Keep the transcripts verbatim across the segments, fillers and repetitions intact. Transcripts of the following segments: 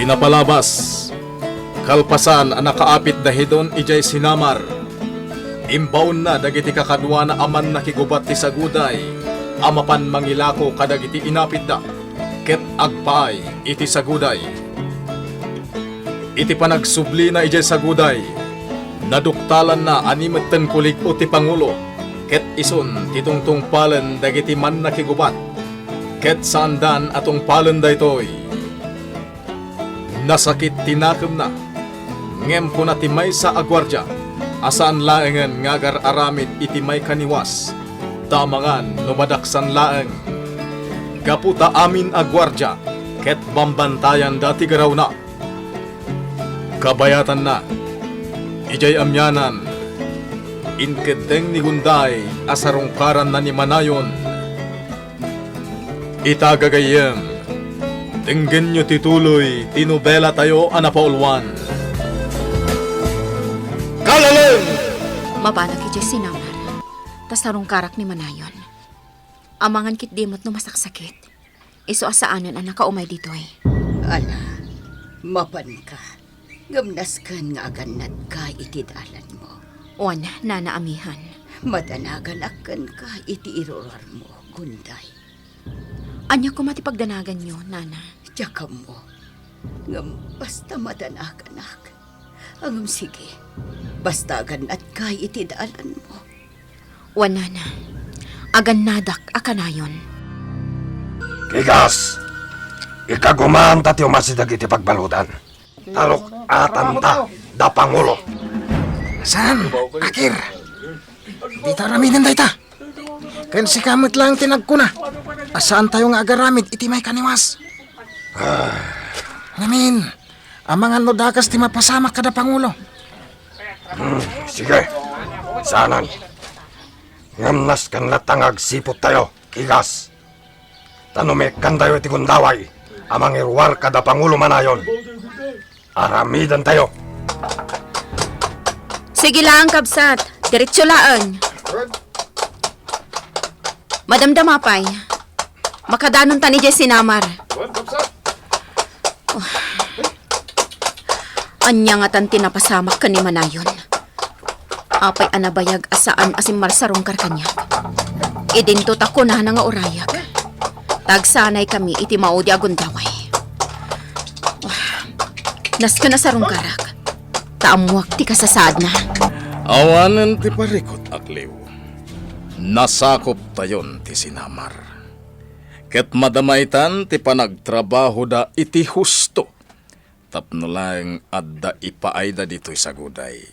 Napalabas, kalpasan a nakaapitda hidon idiay sinamar, imbaonna dagiti kakaduana a mannakigubat ti saguday a mapan mangilako kadagiti inapitda, ket agpaay iti saguday. Iti panagsublina idiay saguday, naduktalanna a ni metten kulig-o ti pangulo, ket isun ti tungtungpalen dagiti mannakigubat, ket saandan a tungpalen daytoy. Nasakit ti nakemna, ngem kuna ti maysa a guardia a saan laengen nga agar-aramid iti maikaniwas, ta amangan no madaksan laeng. Gapu ta amin a guardia ket bambantayanda ti garawna. Kabayatanna, idiay amianan, inkeddeng ni Gunday a sarungkaranna ni Manayon. Ita, gagayyem, denggenyo ti tuloy ti nobelatayo a napauluan. Kalalem! Mabanak idiay sinamar, ta sarungkarak ni Manayon. Amangan ketdi met no masaksakit. Isu a saanen a nakaumay ditoy. Ala, mapanka. Ngem nasken nga agannadka iti dalanmo. Wen, Nana Amihan. Madanaganak kenka iti iruruarmo, Gunday. Ania koma ti pagdanaganyo, Nana? Diak ammo. Ngem basta madanaganak. Ngem sige, basta agannadka iti dalanmo. Wen, Nana, agannadak a kanayon. Kigas! Ikagumanta ti umasi dagiti pagbaludan. Taruk-atanta da Pangulo. Saan, Akir? Dita aramiden dayta. Ken sika met laeng ti nagkuna a saantayo nga agaramid iti maikaniwas. Ah. Ngamin, amangan no dakas ti mapasamak kada Pangulo. Hmm, sige. Saanen. Ngem nasken latta nga agsiputtayo, Kigas. Ta no maikkantayo iti gundaway a mangiruar kada Pangulo Manayon, aramidentayo. Sige laeng, kabsat. Diretso laeng. Madamdama pay. Makadanontan idiay sinamar. Ania ngatan ti napasamak ken ni Manayon? Apay a nabayag a saan a simmarsarungkar kaniak? Idinto ta kunana nga urayak. Ta agsanaykami iti maudi a gundaway. Nasken a sarungkarak, ta ammoak ti kasasaadna. Awanen ti parikut, Akliw. Nasakoptayon ti sinamar. Ket madamaitan ti panagtrabahoda iti husto. Tapno laeng adda ipaayda ditoy saguday.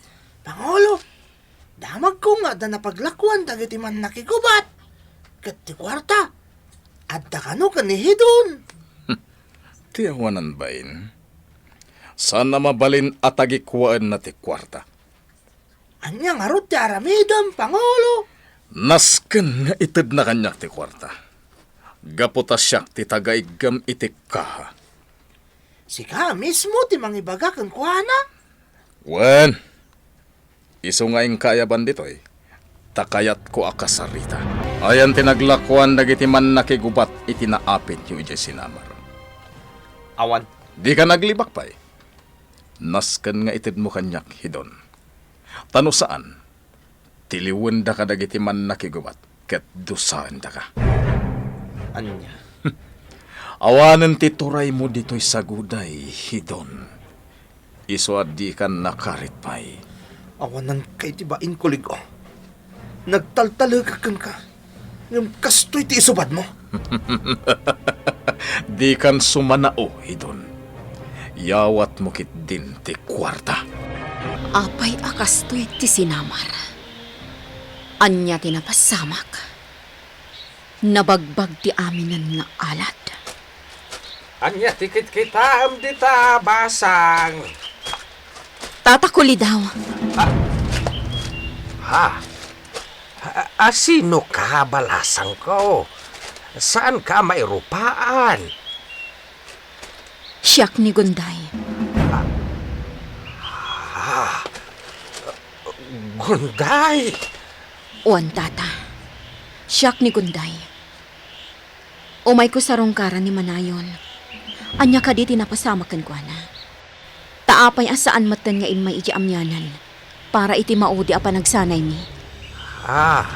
Pangulo, damagko nga adda napaglakuan dagiti mannakigubat. Ket ti kuarta, adda kano ken ni Hidon. Ti awanan bain, saan a mabalin a tagikuaenna ti kuarta. Ania ngarud ti aramidem, Pangulo? Nasken nga itedna kaniak ti kuarta. Gapu ta siak ti tagaiggem iti kaha. Sika mismo ti mangibaga kenkuana? Wen, isu nga inka ayaban ditoy, ta kayatko a kasarita. Ayan ti naglakuan dagiti mannakigubat iti naapityo idiay sinamar. Awan. Dika naglibak pay. Nasken nga itedmo kaniak, Hidon. Ta no saan, tiliwendaka dagiti mannakigubat ket dusaendaka. Ania? Awanen ti turaymo ditoy saguday, Hidon. Isu a dikan nakarit pay. Awanan kay ti bain, kulig-o. Nagtaltalekak kenka. Ngem kastoy ti isubadmo. Dikan sumanao, Hidon. Yawatmo ketdin ti kuarta. Apay a kastoy ti sinamar? Ania ti napasamak? Nabagbag ti aminen nga alat. Ania ti kitkitaem dita, basang? Tata Kulidaw. Ah. Ha? A, a, sinoka, balasangko? Saanka a mairupaan? Siak ni Gunday. Ah, Gunday? Wen, Tata. Siak ni Gunday. Umayko sarungkaran ni Manayon. Ania kadi ti napasamak kenkuana? Ta apay a saan metten nga immay idiay amianan para iti maudi a panagsanaymi? Ah.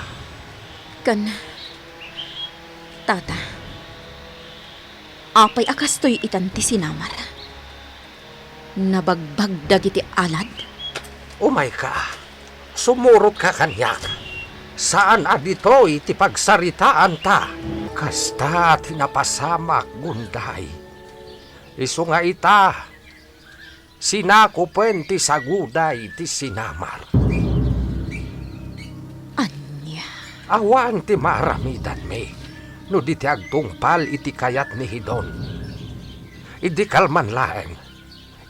Ken, Tata, apay a kastoy itan ti sinamar? Nabagbag dagiti alad? Umayka. Sumurotka kaniak. Saan a ditoy ti pagsaritaanta. Kasta ti napasamak, Gunday. Isu nga ita, sinakupen ti saguday ti sinamar. Ania? Awan ti maaramidanmi no di ti agtungpal iti kayat ni Hidon. Idi kalman laeng,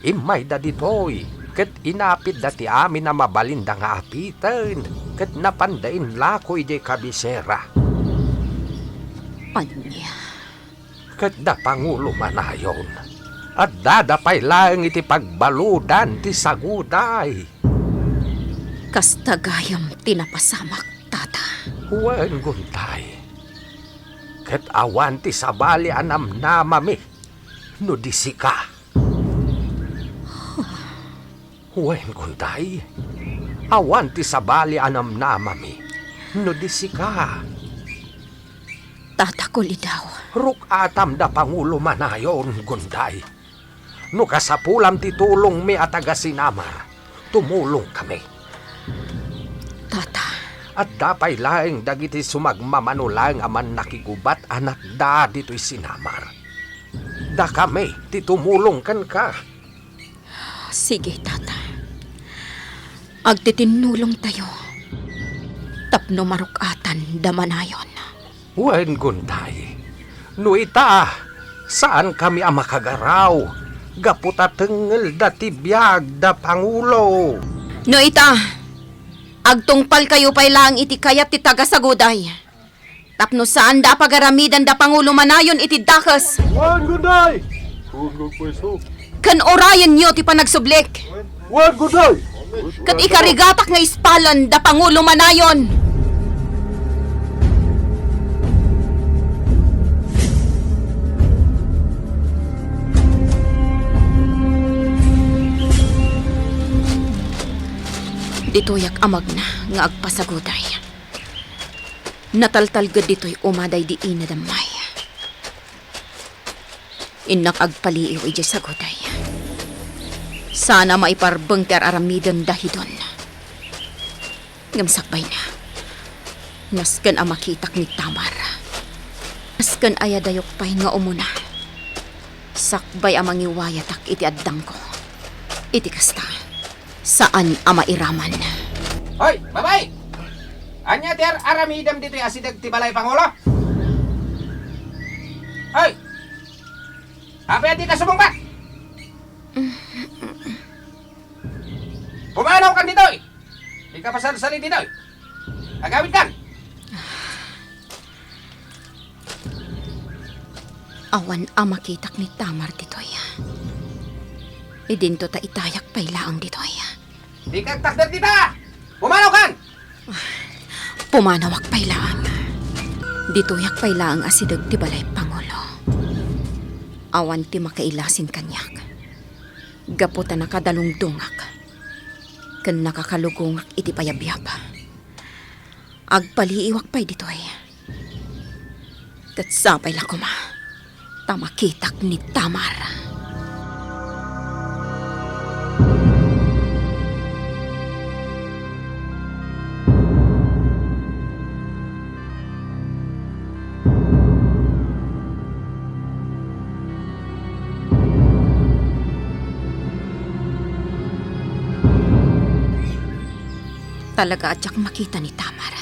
immayda ditoy ket inapitda ti amin a mabalinda nga apiten ket napanda inlako idiay kabisera. Ania? Ket da Pangulo Manayon, addada pay laeng iti pagbaludan ti saguday. Kasta gayam ti napasamak, Tata. Wen, Gunday. Ket awan ti sabali a namnamami no di sika. Wen, Gunday, awan ti sabali a namnamami no di sika. Tata Kulidaw. Ruk-atam da Pangulo Manayon, Gunday. No kasapulam ti tulongmi a taga-sinamar, tumulongkami. Tata. Adda pay laeng dagiti sumagmamano laeng a mannakigubat a natda ditoy sinamar. Dakami ti tumulong kenka. Sige, Tata. Agtitinnulongtayo tapno maruk-atan da Manayon. Wen, Gunday, no ita, saankami a makagaraw gapu ta tengngelda ti biag da Pangulo. No ita, agtungpalkayo pay laeng iti kayat ti taga-saguday. Tapno saanda a pagaramidan da Pangulo Manayon iti dakes. Wen, Gunday! Ken urayenyo ti panagsublik. Wen, Gunday! Ket ikarigatak nga ispalen da Pangulo Manayon. Ditoyak a magna nga agpasaguday. Nataltalged ditoy umada idi ina da May. Innak agpaliiw idiay saguday. Saan a maiparbeng ti ar-aramiden da Hidon. Ngem sakbayna, nasken a makitak ni Tamar. Nasken a yadayok pay nga umuna. Sakbay a mangiwayatak iti addangko. Iti kasta, saan a mairaman. Hoy, babai! Ania ti ar-aramidem ditoy asideg ti balay Pangulo? Hoy! Apay a dika sumungbat? Pumanawkan ditoy! Dika pasalsali ditoy! Agawidkan! Awan a makitak ni Tamar ditoy. Idinto ta itayak pay laeng ditoy. Dika agtakder dita! Pumanawkan! Pumanawak pay laeng. Ditoyak pay laeng asideg ti balay Pangulo. Awan ti makailasin kaniak. Gapu ta nakadalungdongak ken nakakalugongak iti payabyab. Agpaliiwak pay ditoy. Ket sapay la koma ta makitak ni Tamar. Talaga a diak makita ni Tamar.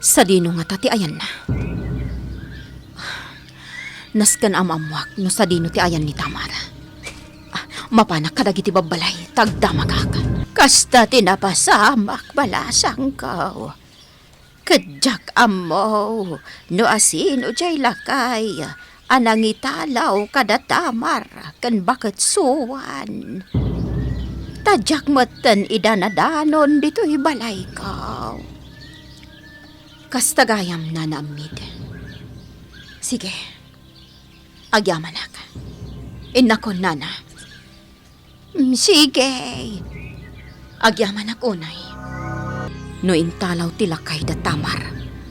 Sadino ngata ti ayanna? Nasken a maammoak no sadino ti ayan ni Tamar. Ah, mapanak kadagiti babbalay ta agdamagak. Kasta ti napasamak, balasangko. Ket diak ammo no asino diay lakay a nangitalaw kada Tamar ken baketsuan. Ta diak metten ida nadanon ditoy balayko. Kasta gayam, Nana Ammid. Sige, Agyamanak. Innakon, nana. "Mm, sige." Agyamanak unay. No intalaw ti lakayda Tamar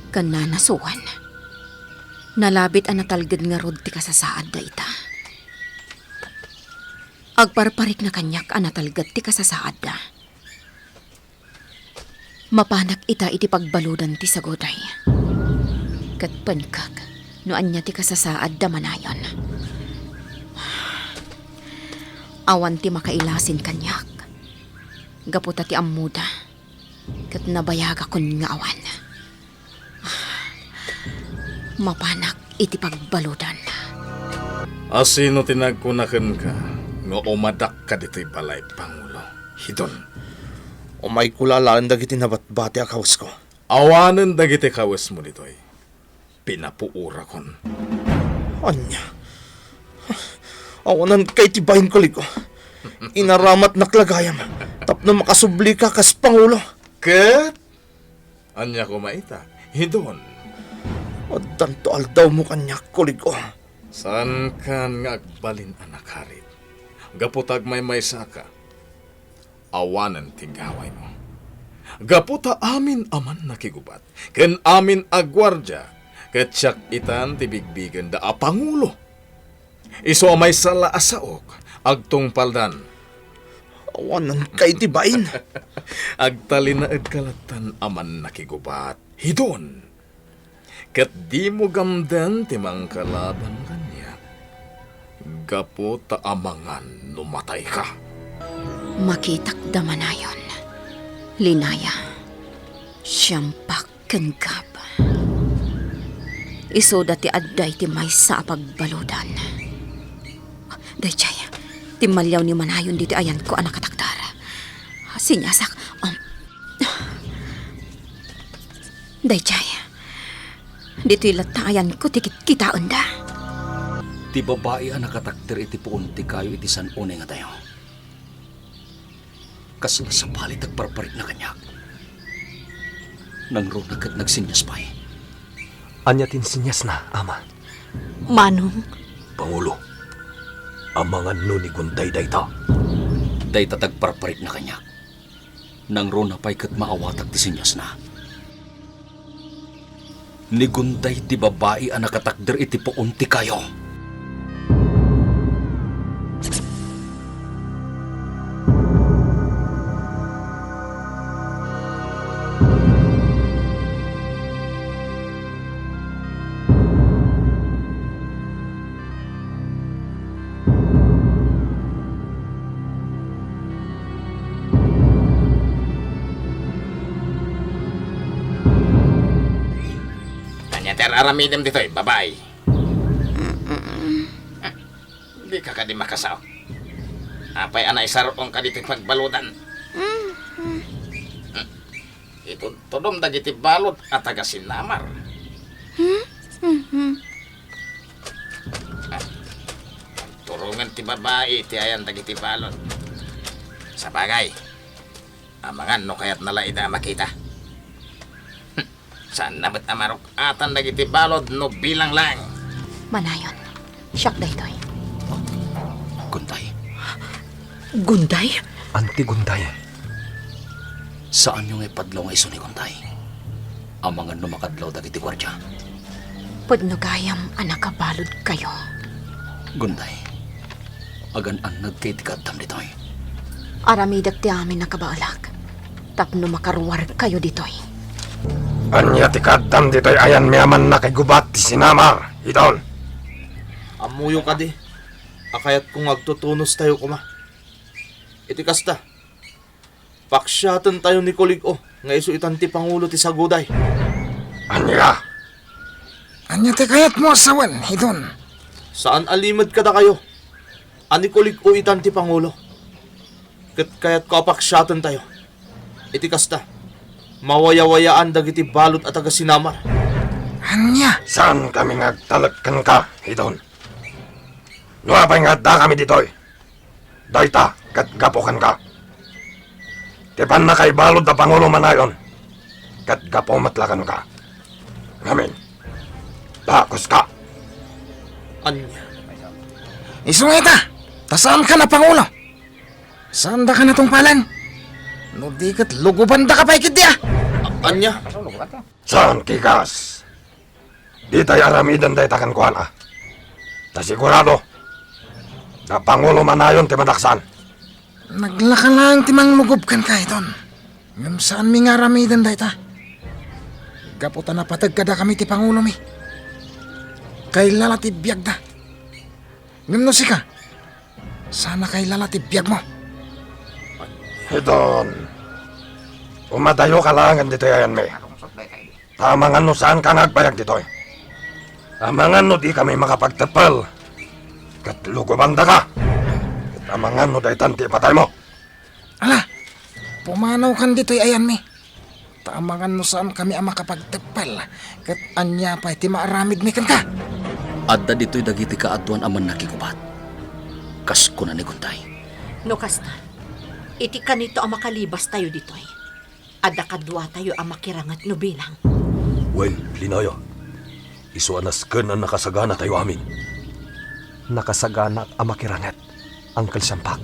ken nana Suan, nalabit a natalged ngarud ti kasasaadda ita. Agparparikna kaniak a natalged ti kasasaadda. Mapanak ita iti pagbaludan ti saguday. Ket penkek no ania ti kasasaadda manayon. Awan ti makailasin kaniak. Gapu ta ti ammoda, ket nabayagakon nga awan. Mapanak iti pagbaludan. Asino ti nagkuna kenka nga umadak kaditoy balay, Pangulo? Hidon. Umayko la alaen dagiti nabatbati a kawesko. Awanen dagiti kawesmo ditoy. Pinapuorakon. Ania? Awanen kay ti bain, Kulig-o. Inaramatnak la gayam tapno makasublika kas Pangulo. Ket ania koma ita, Hidon? Addanto aldawmo kaniak, Kulig-o. Saankan nga agbalin a nakarit. Gapu ta agmaymaysaka, awanen ti gawaymo. Gapu ta amin a mannakigubat ken amin a guardia, ket siak itan ti bigbigenda a pangulo. Isu a maysa la a saok, agtungpaldan. Awanen kay ti bain. Agtalinaedka lattan a mannakigubat, Hidon. Ket dimo gamden ti mangkalaban kaniak, gapu ta amangan no matayka. Makitak da manayon, Linaya, Siampak ken Gab. Isuda ti adda iti maysa a pagbaludan. Daydiay, timmaliaw ni manayon ditoy ayanko a nakatakder. Siniasak, um, daydiay, ditoy latta ayanko ti kitkitaenda. Ti babai a nakatakder iti puon ti kayo iti san-unay nga tayo. Kasla sabali ti agparparikna kaniak. Nangruna ket nagsenyas pay. Ania ti insenyasna, Ama? Manong. Pangulo, amangan no ni Gunday dayta. Dayta ti agparparikna kaniak. Nangruna pay ket maawatak ti senyasna. Ni Gunday ti babai a nakatakder iti puon ti kayo. Ania ti ar-aramidem ditoy, babai? Dika kadi makasao? Apay a naisar-ongka ditoy pagbaludan? Itudtudom dagiti balud a taga-Sinamar. Hmm? Mhm. Ah, turongen ti babai ti ayan dagiti balud. Sabagay, amangan no kayatna la ida a makita. Saanna met a maruk-atan dagiti balud no bilang lang. Manayon. Siak daytoy. Gunday. Gunday? Anti Gunday. Saanyo nga ipadlaw nga isu ni Gunday? Amangan no makadlaw dagiti guardia. Pudno gayam a nakabalud kayo. Gunday, agan-annadka iti kaaddam ditoy. Aramidek ti amin a kabaelak tapno makaruar kayo ditoy. Ania ti kaaddam ditoy ayanmi a mannakigubat ti sinamar, Hidon? Ammoyo kadi a kayatko nga agtutunos tayo koma. Iti kasta, paksiaten tayo ni Kulig-o nga isu itan ti pangulo ti saguday. Ania? Ania ti kayatmo a sawen, Hidon? Saan a limed kadakayo a ni Kulig-o itan ti pangulo. Ket kayatko a paksiaten tayo. Iti kasta, mawayawayaan dagiti balud a taga-Sinamar. Ania? Saankami nga agtalek kenka, Hidon. No apay nga addakami ditoy, dayta ket gapu kenka. Ti pannakaibalud a pangulo manayon, ket gapu met la kenka. Ngamin, dakuska. Ania? Isu nga ita, ta saankan a pangulo. Saandaka natungpalan. No di ket lugobandaka pay ketdi a. Ania? Saan, Kikas. Ditay aramiden dayta kenkuana. Ta sigurado, napangulo manayon ti madaksan. Naglaka laeng ti manglugob kenka iton. Ngem saanmi nga aramiden dayta. Gapu ta napateg kadakami ti pangulomi. Kailala ti biagda. Ngem no sika, saan a kailala ti biagmo. Iton, umadayoka laengen ditoy ayanmi. Ta amangan no saanka nga agbayag ditoy. Amangan no dikami makapagteppel. Ket lugobandaka. Ket amangan no daytan ti ipataymo. Ala, pumanawkan ditoy ayanmi. Ta amangan no saankami a makapagteppel. Ket ania pay ti maaramidmi kenka? Adda ditoy dagiti kaaduan a mannakigubat. Kas kuna ni Guntay. No kasta, iti kanito a makalibastayo ditoy, adda kaduatayo a makiranget no bilang. Wen, Linaya, isu a nasken a nakasaganatayo amin. Nakasagana a makiranget, Uncle Siampak.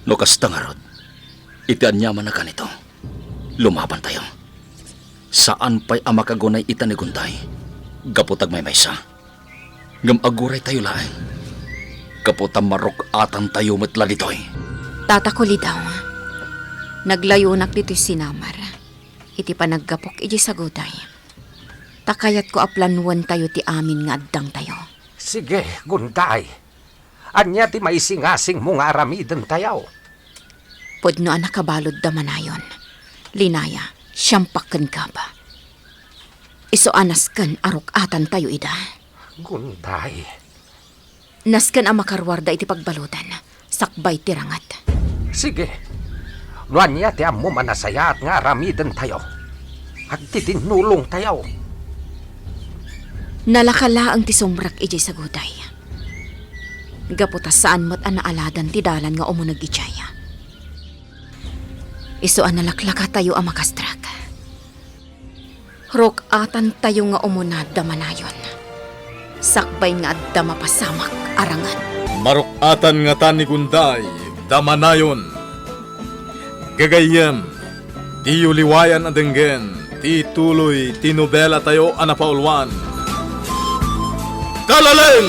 No kasta ngarud, iti aniaman a kanito, lumabantayo. Saan pay a makagunay ita ni Guntay, gapu ta agmaymaysa. Ngem aguraytayo laeng, gapu ta maruk-atantayo met la ditoy. Tata Kulidaw, naglayonak ditoy sinamar iti panaggapok idiay Saguday. Ta kayatko a planuentayo ti amin nga addangtayo. Sige, Guntay. Ania ti maisingasingmo nga aramidentayo? Pudno a nakabalud damanayon, Linaya, Siampak ken Gab. Isu a nasken a ruk-atantayo ida. Guntay. Nasken a makaruarda iti pagbaludan, sakbay ti ranget. Sige. No ania ti ammom a nasayaat nga aramidentayo, agtitinnulongtayo. Nalaka laeng ti sumrek idiay Saguday. Gapu ta saan met a naaladan ti dalan nga umuneg idiay. Isu a nalaklakatayo a makastrak. Ruk-atantayo nga umuna damanayon. Sakbay nga adda mapasamak a ranget. Maruk-atan ngata ni Guntay damanayon. Gagayyem, diyo liwayan a denggen ti tuloy ti nobelatayo a napauluan. Kalaleng!